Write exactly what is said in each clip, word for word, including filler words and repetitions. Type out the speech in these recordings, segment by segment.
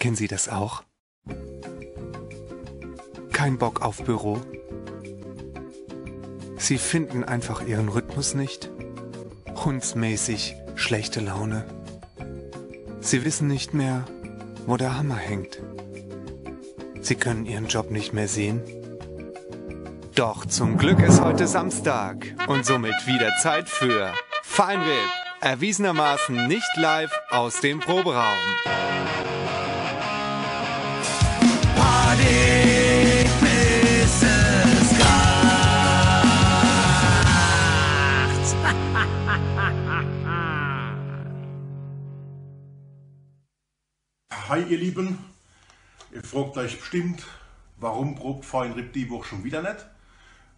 Kennen Sie das auch? Kein Bock auf Büro? Sie finden einfach Ihren Rhythmus nicht? Hundsmäßig schlechte Laune? Sie wissen nicht mehr, wo der Hammer hängt. Sie können Ihren Job nicht mehr sehen. Doch zum Glück ist heute Samstag und somit wieder Zeit für Fine R I P, erwiesenermaßen nicht live aus dem Proberaum. Hi ihr Lieben, ihr fragt euch bestimmt, warum probt Fine R I P die Woch schon wieder net?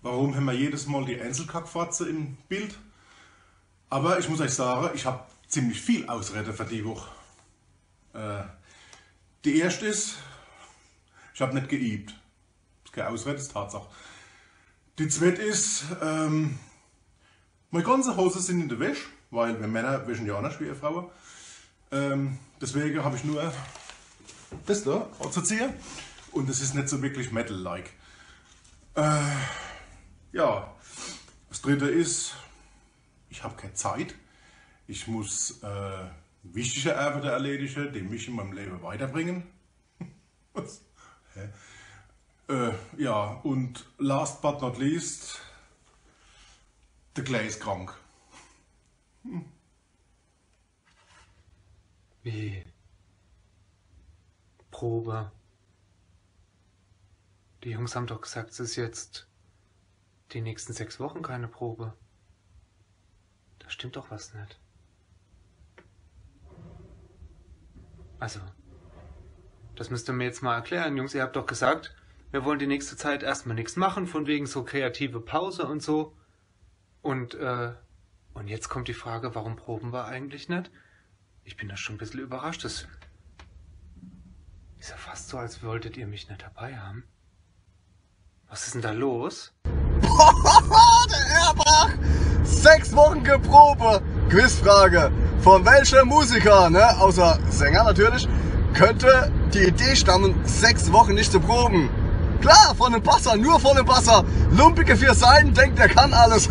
Warum hämmer jedes Mal die Einzelkackfratze im Bild? Aber ich muss euch sagen, ich hab ziemlich viel Ausrede für die Woch. Äh, die erste is, ich hab net geiebt. Is keine Ausrede, is Tatsache. Die zweite is, ähm, meine ganze Hose sind in der Wäsch, weil wir Männer wäschen ja anders wie ihr Frauen. Ähm, deswegen hab ich nur das da anzuziehen. Und das is net so wirklich Metal-like. Äh, ja, das dritte is, ich hab keine Zeit. Ich muss äh, wichtige Arbeiten erledigen, die mich in meinem Leben weiterbringen. Was? Hä? Äh, ja, und last but not least, der Clay is krank. Wie? Probe? Die Jungs haben doch gesagt, es ist jetzt die nächsten sechs Wochen keine Probe. Da stimmt doch was nicht. Also, das müsst ihr mir jetzt mal erklären, Jungs. Ihr habt doch gesagt, wir wollen die nächste Zeit erstmal nichts machen, von wegen so kreative Pause und so. Und, äh, und jetzt kommt die Frage, warum proben wir eigentlich nicht? Ich bin da schon ein bisschen überrascht. Das ist ja fast so, als wolltet ihr mich nicht dabei haben. Was ist denn da los? Der Erbach! Sechs Wochen Probe! Quizfrage. Von welchem Musiker, ne, außer Sänger natürlich, könnte die Idee stammen, sechs Wochen nicht zu proben? Klar, von dem Basser, nur von dem Basser. Lumpige vier Seiten, denkt, er kann alles.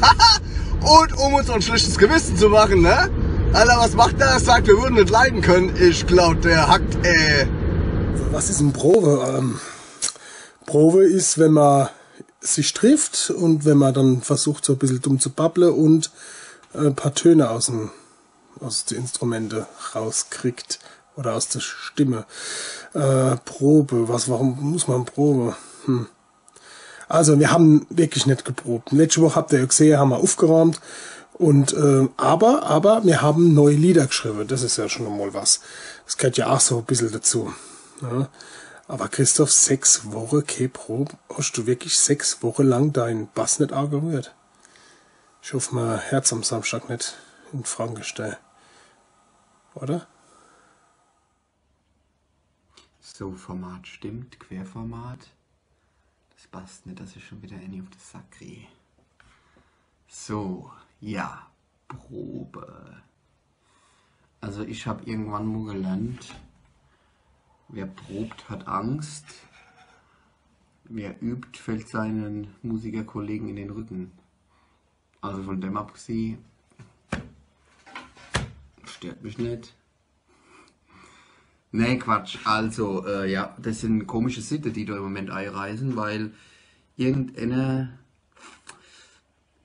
Und um uns ein schlechtes Gewissen zu machen, ne? Alter, was macht der? Sagt, wir würden nicht leiden können. Ich glaub, der hackt, ey. Was ist eine Probe? Ähm, Probe ist, wenn man sich trifft und wenn man dann versucht, so ein bisschen dumm zu babbeln und ein paar Töne aus dem, aus den Instrumenten rauskriegt oder aus der Stimme. Äh, Probe, was, warum muss man Probe? Hm. Also, wir haben wirklich nicht geprobt. Letzte Woche, habt ihr ja gesehen, haben wir aufgeräumt. Und, äh, aber, aber wir haben neue Lieder geschrieben. Das ist ja schon mal was. Das gehört ja auch so ein bisschen dazu. Ja. Aber Christoph, sechs Wochen keine Probe? Hast du wirklich sechs Wochen lang deinen Bass nicht angerührt? Ich hoffe, man hört's am Samstag nicht in Frankenstein. Oder? So, Format stimmt, Querformat. Das passt nicht, dass ich schon wieder eine auf den Sack kriege. So, ja, Probe. Also ich hab irgendwann mal gelernt, wer probt, hat Angst. Wer übt, fällt seinen Musikerkollegen in den Rücken. Also von dem abgesehen, stört mich nicht. Nee, Quatsch. Also, äh, ja, das sind komische Sitten, die da im Moment einreißen, weil irgendeiner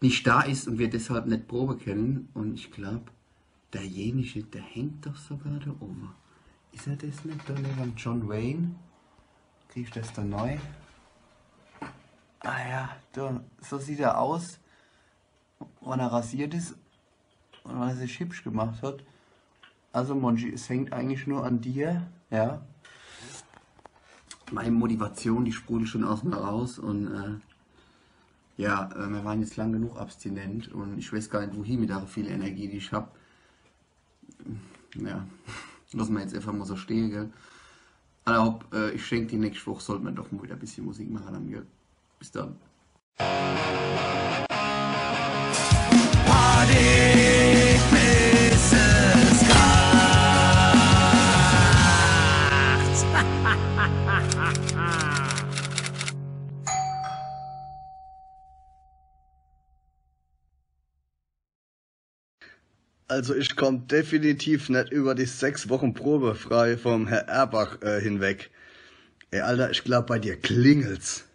nicht da ist und wir deshalb nicht proben können. Und ich glaub, derjenige, der hängt doch sogar da oben. Ist er das nicht da neben John Wayne? Krieg ich das da neu? Ah ja, da, so sieht er aus, wenn er rasiert ist und wenn er sich hübsch gemacht hat. Also Monchi, es hängt eigentlich nur an dir, ja. Meine Motivation, die sprudelt schon aus mir raus und äh, ja, äh, wir waren jetzt lang genug abstinent und ich weiß gar nicht, wohin mit der viel Energie, die ich hab. Ja, lassen wir jetzt einfach mal so stehen, gell. Alla hopp, äh, ich denk, die nächste Woche sollte man doch mal wieder ein bisschen Musik machen, dann, gell. Bis dann. Also ich komm definitiv net über die sechs Wochen Probefrei vom Herr Erbach äh, hinweg. Ey, Alter, ich glaub, bei dir klingelt's.